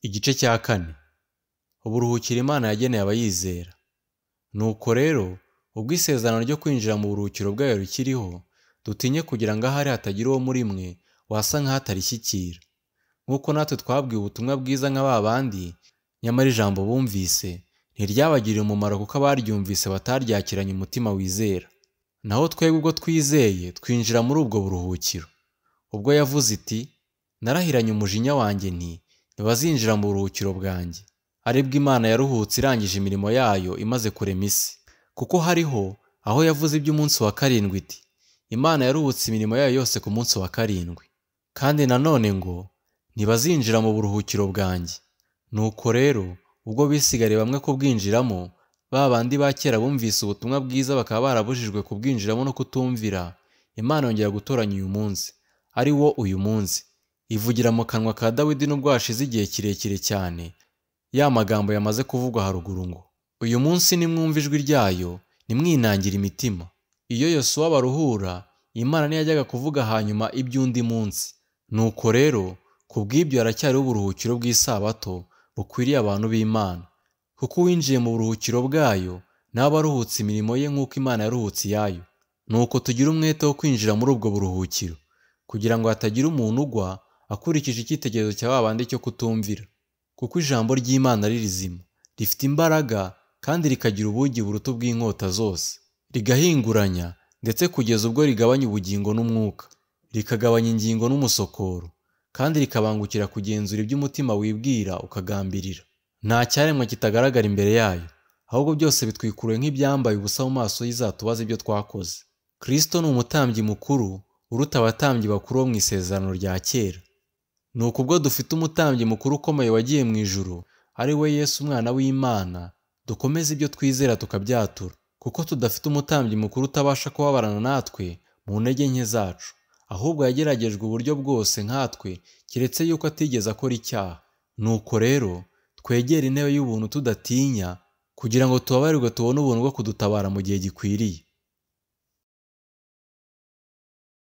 Igice cya kane. Uburuhukiro Imana yageneye abayizera. Nuko rero, ubwo isezerano ryo kwinjira mu buruhukiro bwayo rikiriho, dutinye kugira ngo ahari hatagira uwo muri mwe wasa nk'aho atarishyikira. Nk'uko natwe twabwiwe ubutumwa bwiza nka ba bandi, nyamara ijambo bumvise ntiryabagirira umumaro kuko abaryumvise bataryakiranye umutima wizera. Naho twebwe ubwo twizeye twinjira muri ubwo buruhukiro. Ubwo yavuze iti, narahiranye umujinya wanjye nti, ntibazinjira mu buruhukiro bwanjye. Aribwo Imana yaruhutse irangije imirimo yayo imaze kurema isi. Kuko hariho aho yavuze iby'umunsi wa karindwi iti, Imana yaruhutse imirimo yayo yose ku munsi wa karindwi. Kandi nanone ngo, ntibazinjira mu buruhukiro bwanjye. Nuko rero, ubwo bisigariye bamwe kubwinjiramo, ba bandi ba kera bumvise ubutumwa bwiza bakaba barabujijwe kubwinjiramo no kutumvira, Imana yongera gutoranya uyu munsi, ari wo uyu munsi. Ivugira mu kanwa ka Dawidi nubwo hashize igihe kirekire cyane, ya magambo yamaze kuvugwa haruguru ngo, uyu munsi nimwumva ijwi ryayo, nimwinangire imitima. Iyo Yosuwa baruhura, Imana ntiyajyaga kuvuga hanyuma iby'undi munsi. Nuko rero, kubw'ibyo haracyariho uburuhukiro bw'isabato bukwiriye abantu b'Imana. Kuko uwinjiye mu buruhukiro bwayo, nawe aruhutse imirimo ye nk'uko Imana yaruhutse iyayo. Nuko tugira umwete wo kwinjira muri ubwo buruhukiro, kugira ngo hatagira umuntu ugwa akurikije icyitegererezo cya ba bandi cyo kutumvira. Kuko ijambo ry'Imana ari rizima, rifite imbaraga kandi rikagira ubugi buruta ubw'inkota zose, rigahinguranya ndetse kugeza ubwo rigabanya ubugingo n'umwuka, rikagabanya ingingo n'umusokoro, kandi rikabangukira kugenzura iby'umutima wibwira ukagambirira. Nta cyaremwe kitagaragara imbere yayo, ahubwo byose bitwikuruye nk'ibyambaye ubusa mu maso y'izatubaza ibyo twakoze. Kristo ni umutambyi mukuru uruta abatambyi bakuru bo mu isezerano rya kera. Nuko ubwo dufite umutambyi mukuru ukomeye wagiye mu ijuru, ari we Yesu umwana w'Imana, dukomeze ibyo twizera tukabyatura, kuko tudafite umutambyi mukuru utabasha kubabarana natwe mu ntege nke zacu, ahubwo yageragejwe uburyo bwose nkatwe, keretse yuko atigeze akora icyaha. Nuko rero, twegere intebe y'ubuntu tudatinya, kugira ngo tubabarirwe tubone ubuntu bwo kudutabara mu gihe gikwiriye.